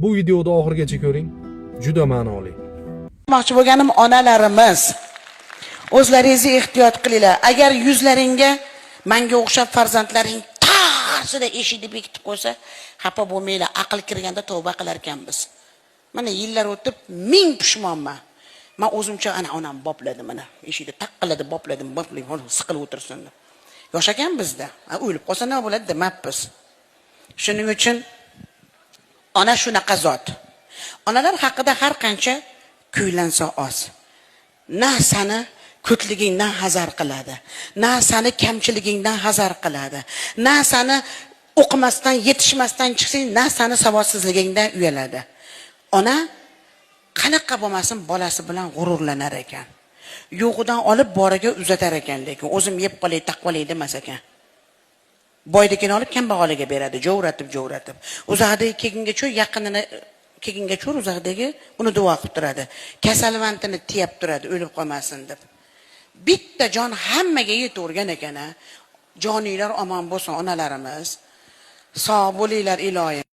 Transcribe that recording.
Bu videoni oxirigacha ko'ring, juda ma'noli. Aytmoqchi bo'lganim, onalarimiz, o'zlaringizni ehtiyot qilinglar. Agar yuzlaringga manga o'xshab farzandlaring tarsida eshikni bekitib qo'ysa, xafa bo'lmanglar. Aql kirganda tavba qilar ekanmiz. Mana, yillar o'tib ming pushmonman. Man o'zimcha, ana, onam bopladi, mana, eshikni taqilladi, bopladim, bopladim, siqilib o'tirsin deb. Yosh ekanmizda, o'lib qolsa nima bo'ladi demabmiz. Shuning uchun ona shunaqa zot. Onalar haqida har qancha kuylansa oz. Na sani ko'tligingdan hazar qiladi, na sani kamchiligingdan hazar qiladi, na sani o'qimasdan, yetishmasdan chiqsang, na sani savodsizligingdan uyaladi. Ona qanaqa bo'lmasin bolasi bilan g'ururlanar ekan. Yo'g'idan olib boriga uzatar ekan, lekin o'zim yeb qolay, taqib olay demas ekan. Boynikini olib kambag'aliga beradi, jovratib jovratib. Uzoqdagi kelgunga cho'y, yaqinini kelgunga cho'r, uzoqdagi uni duo qilib turadi. Kasalvantini tiyab turadi, o'lib qolmasin deb. Bitta jon hammaga yetavergan ekan, a. Joninglar omon bo'lsin, onalarimiz. Sog' bo'linglar, iloyim.